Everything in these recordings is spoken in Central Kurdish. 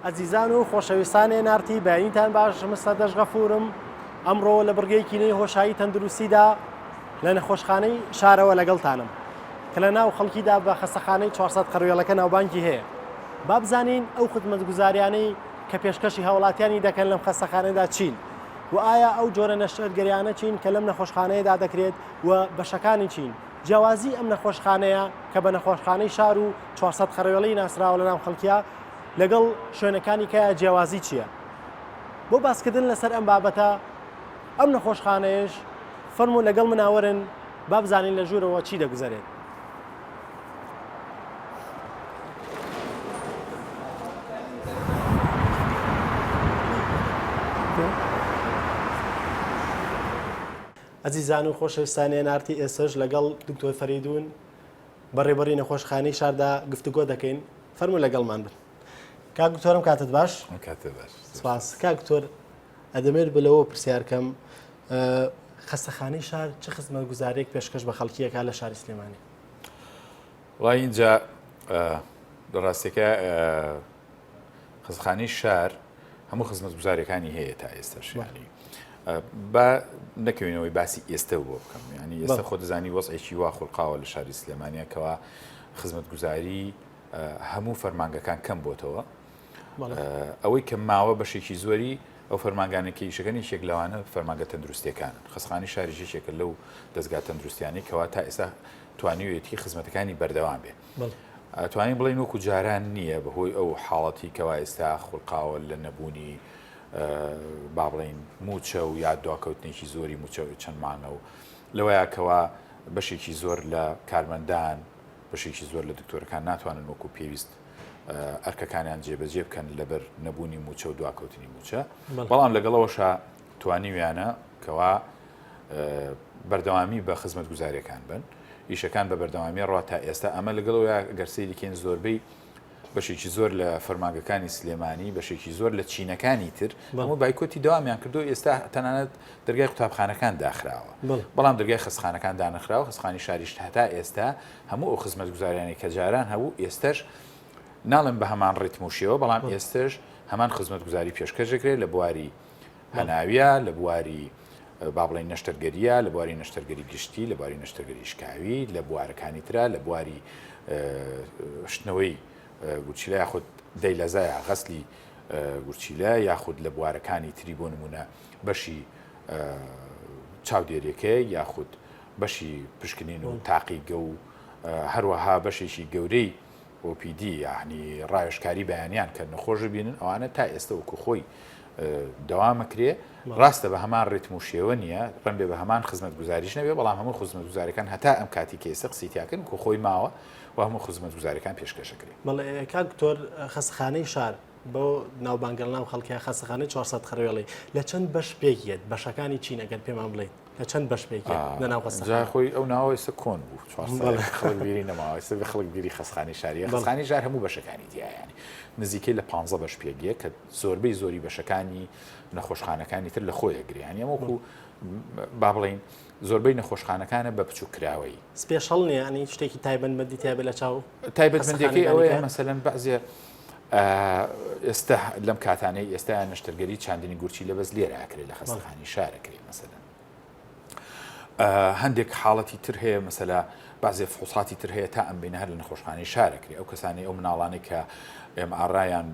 ئەزیزان و خۆشەویستان ئێن ئاڕ تی بەیانیتان باش من سەردەشت غەفورم ئەمڕۆ لە بڕگەیەکی نوێی هۆشایی تەندروستیدا لە نەخۆشخانەی شارەوە لەگەڵتانم کە لە ناو خەڵکیدا بە خەستەخانەی 400 قەروێڵەکە ناوبانگی هەیە با بزانین ئەو خزمەتگوزاریانەی کە پێشکەشی هاوڵاتیانی دەکەن لەم خەستەخانەدا چین و ئایا ئەو جۆرە نەشتەرگەریانە چین کە لەم نەخۆشخانەیەدا دەکرێت و بەشەکانی چین جیاوازی ئەم نەخۆشخانەیە کە بە نەخۆشخانەی شار و 400 قەرەوێڵەی ناسراوە لە ناو خەڵکیا لەگەڵ شوێنەکانی کەیا جیاوازی چییە؟ بۆ باسکردن لەسەر ئەم بابەتە ئەم نەخۆشخانەیەش فەرموو لەگەڵ منا وەرن با بزانین لە ژوورەوە چی دەگوزەرێت. ئەزیزان و خۆشەویستانی ئێن ئاڕ تی ئێستەش لەگەڵ دکتۆر فەریدون بەڕێوبەری نەخۆشخانەی شاردا گفتوگۆ دەکەین فەرموو لەگەڵمان بن کاک دکتۆرم کاتت باش کاتت باش سپاس کاک دکتۆر ئەدەمێت بلەوە پرسیارکەم خەستەخانەی شار چ خزمەتگوزاریەک پێشکەش بە خەڵکیەکە لە شاری سلێمانی؟ وڵی اینجا لە ڕاستەکە خەستەخانەی شار هەموو خزمەتگوزاریەکانی هەیە تا ئێستاش یانی با نەکەوینەوەی باسی ئێستە بۆ بکەم ینی ئێستا خۆ دەزانی وەزعێکی وا خوڵقاوە لە شاری سلێمانیا کەوا خزمەتگوزاری هەموو فەرمانگەکان کەم بۆتەوە ئەوەی کە ماوە بەشێکی زۆری ئەو فەرمانگانە کە ئیشەکەن یەکێک لەوانە فەرمانگە تەندروستیەکانن خەستەخانەی شاریش یەکێکە لەو دەزگا تەندروستیانەی کەوا تا ئێستا توانیویەتی خزمەتەکانی بەردەوام بێ ئەتوانین بڵێین وەکو جاران نییە بەهۆی ئەو حاڵەتی کەوا ئێستا خوڵقاوە لە نەبوونی با بڵێین مووچە و یا دواکەوتنێکی زۆری مووچە چەند مانگە و لەوەیە کەوا بەشێکی زۆر لە کارمەندان بەشێکی زۆر لە دکتۆرەکان ناتوانن وەکو پێویست ئەرکەکانیان جێبەجێ بکەن لەبەر نەبوونی مووچە و دواکەوتنی مووچە بەڵام لەگەڵەوەشا توانیویانە کەوا بەردەوامی بە خزمەتگوزاریەکان بن ئیشەکان بە بەردەوامی ڕوا تا ئێستا ئەمە لەگەڵەوە گەر سەیری کەین زۆربەی بەشێکی زۆر لە فەرمانگەکانی سلێمانی بەشێکی زۆر لە چینەکانی تر هەموو بایکۆتی دەوامیان کردو ئێستا تەنانەت دەرگای قوتابخانەکان داخراوە بەڵام دەرگای خەستخانەکان دانەخراوە خەستخانی شاریش هەتا ئێستا هەموو ئەو خزمەتگوزاریانەی کە جاران هەبوو ئێستش ناڵێم بە هەمان ڕیتم و شێوە بەڵام ئێستش هەمان خزمەتگوزاری پێشکەش دەکرێت لە بواری هەناویە، لە بواری با بڵێین نەشتەرگەریە، لە بواری نەشتەرگەری گشتی، لە بواری نەشتەرگەری شکاوی، لە بوارەکانی ترا، لە بواری شتنەوەی گورچیلە یاخود دەیلەزە یا غەسلی گورچیلە یاخود لە بوارەکانی تری بۆ نمونە بەشی چاودێریەکەی یاخود بەشی پشکنین و تاقیگە و هەروەها بەشێکی گەورەی OPD یەعنی ڕاوێژکاری بەیانیان کە نەخۆش ببینن ئەوانە تا ئێستا وەکو خۆی دەوام ئەکرێ ڕاستە بە هەمان ڕیتم و شێوە نییە ڕەنبێ بە هەمان خزمەتگوزاریش نەبێ بەڵام هەموو خزمەتگوزارەکان هەتا ئەم کاتی کە ئێستا قسەی تیاکەن وەکو خۆی ماوە و هەموو خزمەتگوزارەکان پێشکەشەکرێ. بەڵێ کاک دکتۆر خەستەخانەی شار بەو ناوبانگە لەناو خەڵکیا خەستەخانەی 400 قەرەوێڵی لە چەند بەش پێک یەت بەشەکانی چین ئەگەر پێمان بڵێیت؟ لە چەند بەش پێک یەت لە ناو خەستەخانە؟ جا خۆی ئەو ناوە ئێستا کۆن بوو چوار ساڵ خەڵک بیری نەماوە ئێستا بێ خەڵک بیری خەستخانەی شاریە خەستخانەی شار هەموو بەشەکانی تیایە یانی نزیکەی لە پانزە بەش پێک یە کە زۆربەی زۆری بەشەکانی نەخۆشخانەکانی تر لە خۆی ئەگرێ یانی ئەمە وەکوو با بڵێین زۆربەی نەخۆشخانەکانە بە بچووککراوەیی. special نییە یانی شتێکی تایبەتمەندی تیا بێ لە چاو تایبەتمەندیەکەی ئەوەیە مەسەلەن بەعزێ ئێستا لەم کاتانەی ئێستا نەشتەرگەری چاندنی گورچیلە بەس لێرە ئەکرێت لە خەستەخانی شارەکرێ مەسەلەن هەندێک حاڵەتی تر هەیە مەسەلا بەعزێ فحوساتی تر هەیە تا ئەم بینە هەر لە نەخۆشخانەی شارەکرێ ئەو کەسانی ئەو مناڵانەی کە MRI یان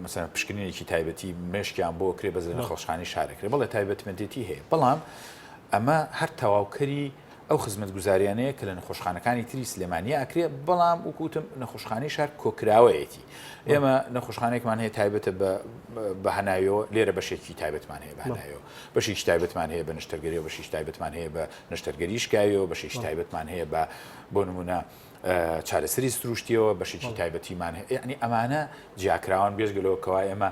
مەسەلەن پشکنینێکی تایبەتی مێشکیان بۆ کرێ بەس لە نەخۆشخانەی شارەکرێ بەڵێ تایبەتمەندێتی هەیە بەڵام ئەمە هەر تەواوکەری ئەو خزمەتگوزاریانەیە کە لە نەخۆشخانەکانی تری سلێمانیا ئەکرێ، بەڵام وەکو وتم نەخۆشخانەی شار کۆکراوەیەتی. ئێمە نەخۆشخانەیەکمان هەیە تایبەتە بە هەناویەوە، لێرە بەشێکی تایبەتمان هەیە بە هەناویەوە، بەشێکی تایبەتمان هەیە بە نەشتەرگەریەوە، بەشێکی تایبەتمان هەیە بە نەشتەرگەری شکاویەوە، بەشێکی تایبەتمان هەیە بە بۆ نمونە چارەسەری سروشتیەوە، بەشێکی تایبەتیمان هەیە، یەعنی ئەمانە جیاکراوان بێجگە لەوە کەوا ئێمە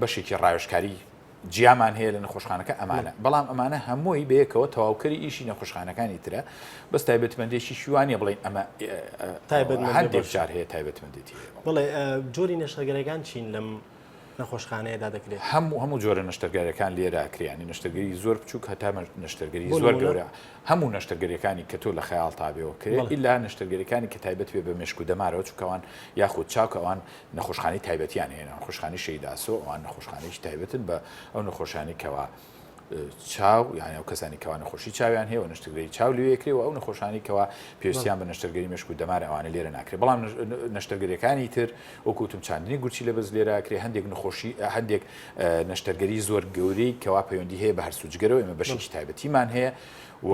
بەشێکی ڕاوێژکاری جیامان هەیە لە نەخۆشخانەکە ئەمانە بەڵام ئەمانە هەمووی بەیەکەوە تەواوکەری ئیشی نەخۆشخانەکانی ترە بەس تایبەتمەندێکی شوانە بڵین ئەمە تایبەت هەندێک جار هەیە تایبەتمەندێتی بڵێ جۆری نەشتەرگەرەکان چین لەم. نەخۆشخانەیەدا دەکرێت؟ هەموو هەموو جۆرە نەشتەرگەریەکان لێرە ئەکرێ یانی نەشتەرگەری زۆر بچووک هەتا نەشتەرگەری زۆر گەورە هەموو نەشتەرگەریەکانی کە تۆ لە خەیاڵتا بێ وەکرێ ئیلا نەشتەرگەریەکانی کە تایبەت بێ بە مێشک و دەمارەوە چونکە ئەوان یاخود چاو کە ئەوان نەخۆشخانەی تایبەتیان هەیە نەخۆشخانەی شەهید ئاسۆ ئەوان نەخۆشخانەیەکی تایبەتن بە ئەو نەخۆشانی کەوا چاو یان ئەو کەسانی کەوا نەخۆشی چاویان هەیە و نەشتەرگەری چاو لێ کرێ و ئەو نەخۆشانی کەوا پێویستیان بە نەشتەرگەری مێشک و دەمار ئەوانە لێرە ناکرێت بەڵام نەشتەرگەریەکانی تر وەکو وتم چاندنی گورچی لە بەس لێرە کرێ هەندێک نەخۆشی هەندێک نەشتەرگەری زۆر گەورەی کەوا پەیوەندی هەیە بە هەرس و جگەرەوە ئێمە بەشێکی تایبەتیمان هەیە و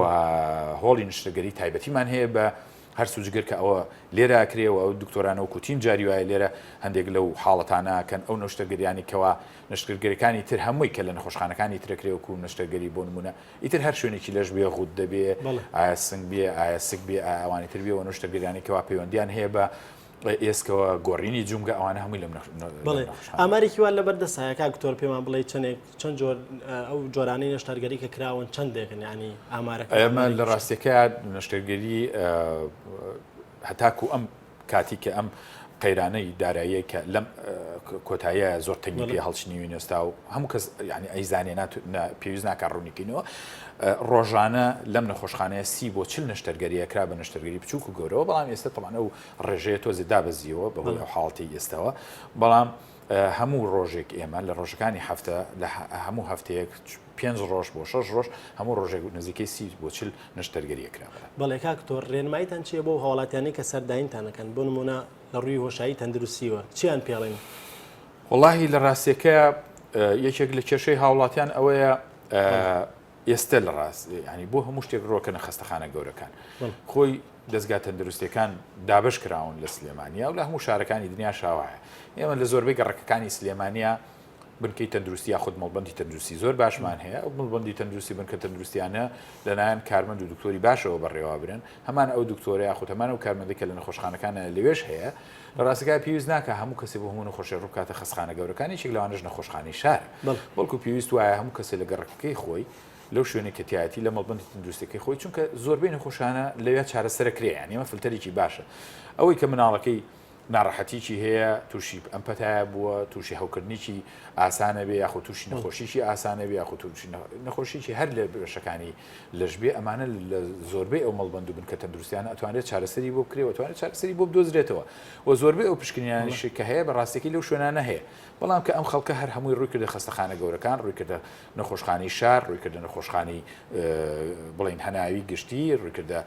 هۆڵی نەشتەرگەری تایبەتیمان هەیە بە هەرس و جگر کە ئەوە لێرە ئەکرێ و ئەو دکتۆرانە وەکو تیم جاری وایە لێرە هەندێک لەو حاڵەتانە ئەکەن ئەو نەشتەرگەریانی کەوا نەشتەرگەریەکانی تر هەمووی کە لە نەخۆشخانەکانی تر ئەکرێ وەکو نەشتەرگەری بۆ نمونە ئیتر هەر شوێنێکی لەش بێ غوددە بێ ئایا سنگ بێ ئایا سک بێ ئایا ئەوانی تر بێ و نەشتەرگەریانی کەوا پەیوەندیان هەیە بە ئێسکەوە گۆڕینی جومگە ئەوانە هەمووی لەم بەڵێ ئامارێکی وا لەبەر دەستایە کاک دکتۆر پێمان بڵێ چەندێک چەند جۆر ئەو جۆرانەی نەشتەرگەری کە کراون چەندێکن ینی ئامارەکە ئێمە لە ڕاستیەکە نەشتەرگەری هەتاکو ئەم کاتی کە ئەم قەیرانەی داراییە کە لەم کۆتاییە زۆر تەنگی پێ هەڵچنیوین ئێستا و هەموو کەس یعنی ئەیزانێ پێویست ناکات ڕوونیکەینەوە ڕۆژانە لەم نەخۆشخانەیە سی بۆ چل نەشتەرگەری ئەکرا بە نەشتەرگەری بچووک و گەورەوە بەڵام ئێستا تەبعەن ئەو ڕێژەیە تۆزێ دابەزیەوە بەهۆی ئەو حاڵەتی ئێستاوە بەڵام هەموو ڕۆژێک ئێمە لە ڕۆژەکانی هەفتە لە هەموو هەفتەیەک پێنج ڕۆژ بۆ شەش ڕۆژ هەموو ڕۆژێک نزیکەی سی بۆ چل نەشتەرگەری ئەکرا بەڵێ. بەڵێ کاک دکتۆر ڕێنماییتان چییە بۆ هاوڵاتیانەی کە سەردانیتان ئەکەن بۆ نموونە لە ڕووی هۆشایی تەندروستیوە چیان پێڵێن؟ وەڵاهی لە ڕاستیەکەیا یەکێک لە کێشەی هاوڵاتیان ئەوەیە ئێستە لە ڕاست ینی بۆ هەموو شتێک ڕۆکەنە خەستەخانە گەورەکان خۆی دەستگا تەندروستیەکان دابش کراون لە سلێمانیا و لە هەموو شارەکانی دنیا شاوایە ئێمە لە زۆربەی گەڕەکەکانی سلێمانیا بنکەی تەندروستی یاخود مەڵبەندی تەندروستی زۆر باشمان هەیە ئەو مەڵبەندی تەندروستی بنکە تەندروستیانە لەلایەن کارمەند و دکتۆری باشەوە بەڕێوەبرن هەمان ئەو دکتۆرە یاخود هەمان ئەو کارمەندی کە لە نەخۆشخانەکانە لەوێش هەیە لە ڕاستەکە پێویست ناکە هەموو کەسێ بۆ هەموو نەخۆشی ڕووبکاتە خەستخانە گەورەکان یەکێک لەوانەش نەخۆشخانەی شارە بەڵکو پێویست وایە هەموو کەسێ لە گەڕەکەکەی خۆی لەو شوێنێک کە تایەتی لە مەڵبەندی تەندروستەکەی خۆی چونکە زۆربەی نەخۆشانە لەوێ چارەسەرە کرێ یان ئێمە فلتەرێکی باشە ئەوەی کە مناڵەکەی ناڕەحەتیی هەیە، تووشی ئەم پەتایە بووە، تووشی هەوکردنێکی ئاسانە بێ یاخود تووشی نەخۆشیی ئاسانە بێ یاخود تووشی نەخۆشیی هەر لە بەشەکانی لەش بێ، ئەمانە لە زۆربەی ئەو مەڵبەند و بنکە تەندروستیانە ئەتوانرێت چارەسەری بۆ بکرێ و ئەتوانرێت چارەسەری بۆ بدۆزرێتەوە و زۆربەی ئەو پشکنینانەشی کە هەیە بە ڕاستیەکەی لەو شوێنانە هەیە. بەڵام کە ئەم خەڵکە هەر هەمووی ڕووی کردە خەستەخانە گەورەکان، ڕووی کردە نەخۆشخانەی شار، ڕووی کردە نەخۆشخانەی بڵێین هەناوی گشتی، ڕووی کردە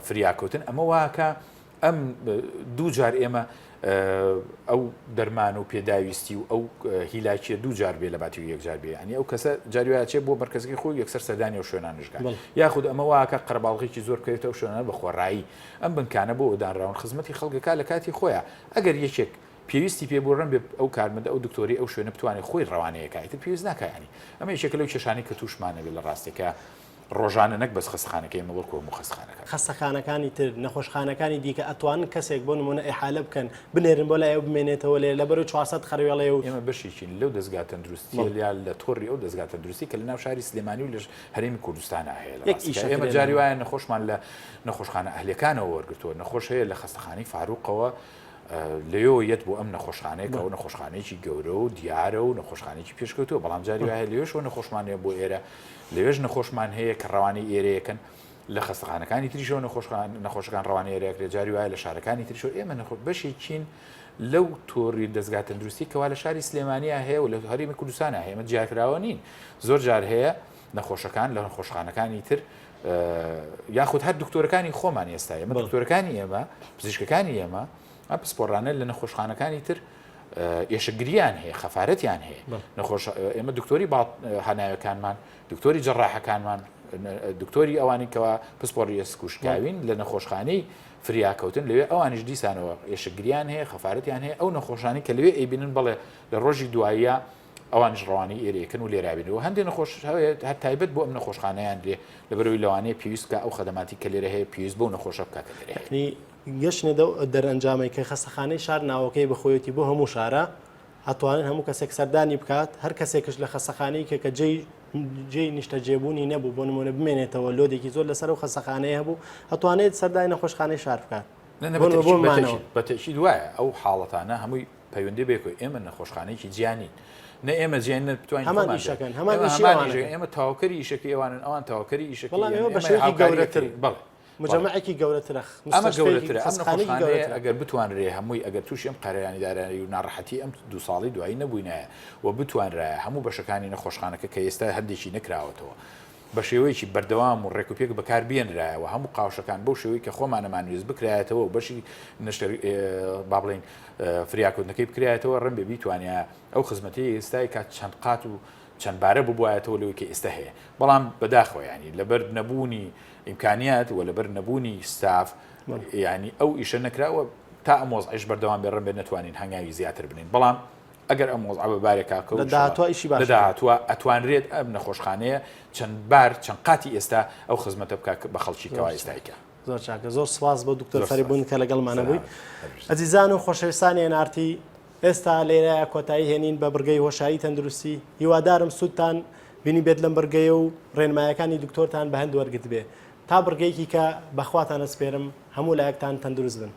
فریاکەوتن، ئەمە واکە ئەم دوو جار ئێمە ئەو دەرمان و پێداویستی و ئەو هیلاکیە دوو جار بێ لە باتی و یەک جار بێ ینی ئەو کەسە جاری وایە چێ بۆ مەرکەزەکەی خۆی یەکسەر سەردانی ئەو شوێنانشگا یاخود ئەمە واکە قەرەباڵغێکی زۆر بکەوێتە ئەو شوێنانە بە خۆڕایی ئەم بنکانە بۆ دانراون خزمەتی خەڵکەکە لە کاتی خۆیان ئەگەر یەکێک پێویستی پێ بوو ڕەنگە ئەو کارمەندە ئەو دکتۆری ئەو شوێنە بتوانێت خۆی ڕەوانەیەکە ئیتر پێویست ناکە ینی ئەمە یەکێکە لەو کێشانەی کە تووشمانە بێ لە ڕاستێکە ڕۆژانە نەک بەس خەستەخانەکەی ئێمە بەڵکو هەموو خەستەخانەکان. خەستەخانەکانی تر، نەخۆشخانەکانی دیکە ئەتوانن کەسێک بۆ نموونە ئیحالە بکەن بنێرن بۆ لای ئەو بمێنێتەوە لێرە لەبەرئەوەی 400 خەروێڵەیە و. ئێمە بەشێکین لەو دەزگا تەندروستییە یا لە تۆڕی ئەو دەزگا تەندروستی کە لە ناو شاری سلێمانی و لە هەرێمی کوردستانا هەیە لە یەک ڕاستیدا ئیشە ئێمە کرێ جاری لەمە. وایە نەخۆشمان لە نەخۆشخانە ئەهلیەکانەوە وەرگرتووە نەخۆش هەیە لە خەستەخانەی فاروقەوە لەوێوە یەت بۆ ئەم نەخۆشخانەیە کە ئەو نەخۆشخانەیەکی گەورە و دیارە و نەخۆشخانێکی پێشکەوتووە بەڵام جاری وایە لەوێشەوە نەخۆشمان هەیە بۆ ئێرە لەوێش نەخۆشمان هەیە کە ڕەوانەی ئێرەیەکەن لە خەستەخانەکانی تریشەوە نەخۆشخان نەخۆشەکان ڕەوانەی ئێرەیەکرێت جاری وایە لە شارەکانی تریشەوە ئێمە نەخۆ بەشێکین لەو تۆڕی دەزگا تەندروستی کەوا لە شاری سلێمانیا هەیە و لە هەرێمی کوردستانە هەیە ئێمە جیاکراوە نین زۆر جار هەیە نەخۆشەکان لە نەخۆشخانەکانی تر یاخود هەر دکتۆرەکانی خۆمان ئێستا ئێمە دکتۆرەکانی ئێمە پزیشکەکانی ئێمە ئەم پسپۆڕانە لە نەخۆشخانەکانی تر ئێشکگریان هەیە خەفارەتیان هەیە نەخۆش ئێمە دکتۆری هەناوەکانمان دکتۆری جەڕاحەکانمان دکتۆری ئەوانی کەوا پسپۆڕی ئێسکوشکاوین لە نەخۆشخانەی فریاکەوتن لەوێ ئەوانیش دیسانەوە ئێشکگریان هەیە خەفارەتیان هەیە ئەو نەخۆشانی کە لەوێ ئەیبینن بەڵێ لە ڕۆژی دواییە ئەوانیش ڕەوانەی ئێرەیەکەن و لێرابین و هەندێک نەخۆش هەیە هەر تایبەت بۆ ئەم نەخۆشخانەیان لێ لەبەرەوەی لەوانەیە پێویست بکە ئەو خەدەماتی کە لێرە هەیە پێویست بەو نەخۆشە بکات کە لێرە هەیە. یەعنی گەشتنە دەو دەرئەنجامەی کە خەستەخانەی شار ناوەکەی بەخۆیەتی بۆ هەموو شارە ئەتوانن هەموو کەسێک سەردانی بکات هەر کەسێکش لە خەستەخانەی کە کە جێی جێی نیشتەجێبوونی نەبوو بۆ نمونە بمێنێتەوە لۆدێکی زۆر لەسەر ئەو خەستەخانەیە هەبوو ئەتوانێت سەردانی نەخۆشخانەی شار بکات نە نە بۆ نمونە بۆ مانەوە. بە تەئکید وایە ئەو حاڵەتانە هەمووی. پەیوەندی بێکۆ ئێمە نەخۆشخانەیەکی جیانین نە ئێمە جیان نە بتوانین هەمان خۆمان ئیشەکەن، جیا. هەمان ئێمە ئیشی هەمان ئەوانەکەن. ئیشەکەن، ئێمە تەواوکەری ئیشەکەی ئەوانن ئەوان تەواوکەری ئیشەکەی بەڵام ئێمەن. ئێوە بە ئێمە شێوەیەکی هاوکاری گەورەتر. یەکترین. بەڵێ مجەمەعێکی گەورەترە، ئەمە مستەشفەیەکی گەورەترە، ئەم خەستەخانەیەکی نەخۆشخانەیە گەورەترە. ئەگەر بتوانرێ هەمووی ئەگەر تووشی ئەم قەیرانی دارایی و ناڕەحەتی ئەم دوو ساڵەی دوایی نەبووینایە و بتوانرایە هەموو بەشەکانی نەخۆشخانەکە کە ئێستا هەندێکی نەکراوەتەوە بە شێوەیەکی بەردەوام و ڕێکوپێک بەکار بێنرایە و هەموو قاوشەکان بەو شێوەی کە خۆمان ئەمانویست بکرایەتەوە و بەشی نەشتەر با بڵێین فریاکەوتنەکەی بکرایەتەوە ڕەنبێ بیتوانایە ئەو خزمەتەی ئێستای کات چەند قات و چەند بارە ببوایەتەوە لەوەی کە ئێستا هەیە بەڵام بەداخەوە ینی لەبەر نەبوونی ئیمکانیات و لەبەر نەبوونی ستاف ینی ئەو ئیشە نەکراوە تا ئەم وەزعیش بەردەوام بێ ڕەنبێ نەتوانین هەنگاوی زیاتر بنین بەڵام ئەگەر ئەم وەزعە بە بارێکا کەوت لە داهاتووە ئیشی باش لە داهاتووە ئەتوانرێت ئەم نەخۆشخانەیە چەند بار چەند قاتی ئێستا ئەو خزمەتە بکات بە خەڵکی کەوا ئێستا ئەیکا. زۆر چاکە زۆر سپاس بۆ دکتۆر فەریبوون کە لەگەڵمانە بووی. ئەزیزان و خۆشەویستانی NRT ئێستا لێرەیە کۆتایی هێنین بە بڕگەی هۆشیاری تەندروستی هیوادارم سوودتان بینی بێت لەم بڕگەیە و ڕێنمایەکانی دکتۆرتان بە هەند وەرگرتبێ تا بڕگەیەکی کە بەخواتان ئەسپێرم هەموو لایەکتان تەندروست بن.